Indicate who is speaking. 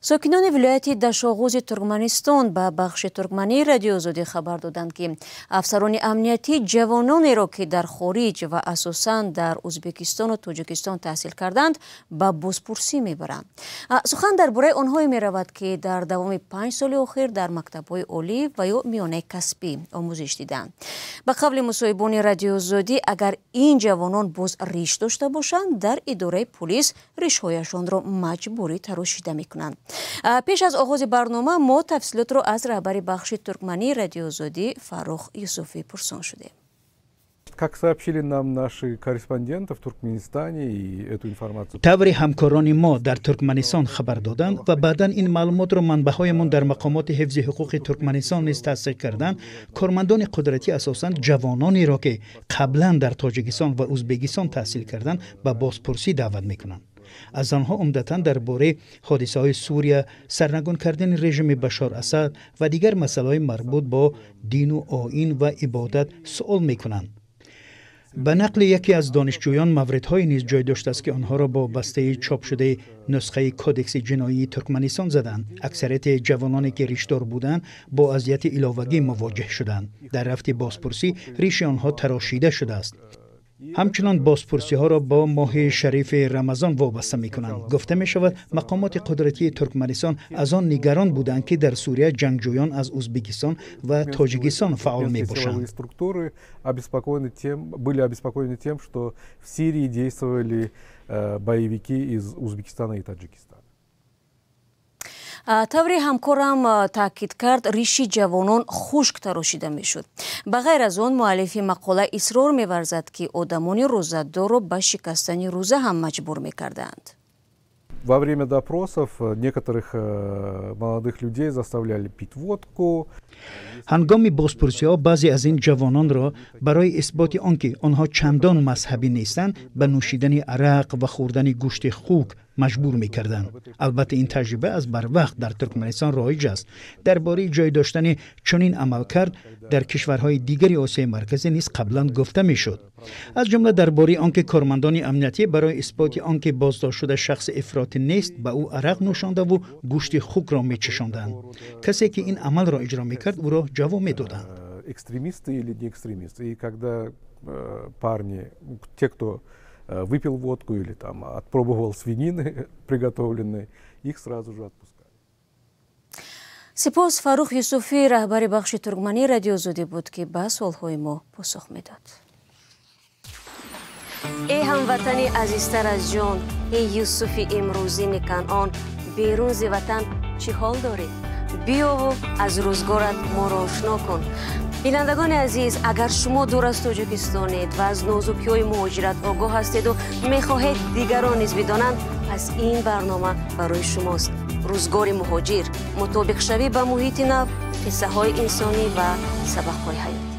Speaker 1: Сокинони вилояти Дашоғузи Туркманистон ба бахши туркмании Радиои Озодӣ хабар доданд, ки афсарони амниятӣ ҷавононеро, ки дар хориҷ ва асосан дар Ӯзбекистону Тоҷикистон таҳсил карданд, ба бозпурсӣ мебаранд. Сухан дар бораи онҳое меравад, ки дар давоми 5 соли охир дар мактабҳои олӣ ва ё миёнаи касбӣ омӯзиш диданд. Ба қавли мусоҳибони Радиои Озодӣ, агар ин ҷавонон боз риш дошта бошанд, дар идораи пулис ришҳояшонро маҷбурӣ тарошида мекунанд. Пеш аз оғози барнома мо тафсилотро аз раҳбари бахши туркмании Радиои Озодӣ Фаррух Юсуфӣ пурсон шудем.
Speaker 2: Как сообщили нам наши корреспонденты в Туркменистане, и эту информацию
Speaker 3: Тавре ҳамкорони мо дар Туркманистон хабар доданд ва баъдан ин маълумотро манбаъҳоямон дар мақомоти ҳифзи ҳуқуқи Туркманистон низ тасдиқ карданд, кормандони қудратӣ асосан ҷавононеро, ки қаблан дар Тоҷикистон ва Ӯзбекистон таҳсил карданд, ба бозпурсӣ даъват мекунанд. Аз онҳо умдатан дар бораи ҳодисаҳои Сурия, сарнагун кардани режими Башор Асад ва дигар масъалаҳои марбут бо дину оин ва ибодат суол мекунанд. Ба нақли яке аз донишҷӯён, мавридҳое низ ҷой доштааст, ки онҳоро бо бастаи чопшудаи нусхаи Кодекси ҷиноии Туркманистон заданд. Аксарияти ҷавононе, ки ришдор буданд, бо азияти иловагӣ мувоҷеҳ шуданд. Дар рафти бозпурсӣ риши онҳо тарошида шудааст. Ҳамчунон бозпурсиҳоро бо моҳи шарифи Рамазон вобаста мекунанд. Гуфта мешавад, мақомоти қудратии Туркманистон аз он нигарон буданд, ки дар Сурия ҷангҷӯён аз Ӯзбекистон ва Тоҷикистон фаъол мебошанд.
Speaker 2: Были обеспокоены тем, что в Сирии действовали боевики из Узбекистана и Таджикистана.
Speaker 1: Тавре ҳамкорам таъкид кард, риши ҷавонон хушк тарошида мешуд. Ба ғайр аз он, муаллифи мақола исрор меварзад, ки одамони рӯзадорро ба шикастани рӯза ҳам маҷбур мекарданд.
Speaker 2: Во время допросов некоторых молодых людей заставляли пить водку.
Speaker 3: Ҳангоми бозпурсиҳо баъзе аз ин ҷавононро барои исботи он ки онҳо чандон мазҳабӣ нестанд, ба нӯшидани арақ ва хӯрдани гӯшти хук маҷбур мекарданд. Албатта, ин таҷриба аз барвақт дар Туркманистон роиҷ аст. Дар бораи ҷой доштани чунин амалкард дар кишварҳои дигари Осиёи Марказӣ низ қаблан гуфта мешуд, аз ҷумла дар бораи он ки кормандони амниятӣ барои исботи он ки боздоштшуда шахси ифротӣ нест, ба ӯ арақ нӯшондаву гӯшти хукро мечашонданд. Касе ки ин амалро иҷро мекард, ӯро ҷавоб медоданд.
Speaker 2: Экстремисты или не экстремисты. И когда парни, те, кто выпил водку или там отпробовал свинины приготовленные, их сразу же отпускали.
Speaker 1: Сипос. Фаррух Юсуфӣ, раҳбари бахши туркмании Радиои Озодӣ буд, ки ба суолҳои мо посух медод. Эй ҳамватани азизтар аз ҷон, эй Юсуфи имрӯзини Канъон, берун зи ватан чӣ ҳол дорӣ? Биёву аз рӯзгорат моро ошно кун. Бинандагони азиз, агар шумо дур аз Тоҷикистонед ва аз нозукиҳои муҳоҷират огоҳ ҳастеду мехоҳед дигарон низ бидонанд, пас ин барнома барои шумост. Рӯзгори муҳоҷир: мутобиқшавӣ ба муҳити нав, қиссаҳои инсонӣ ва сабақҳои ҳаётӣ.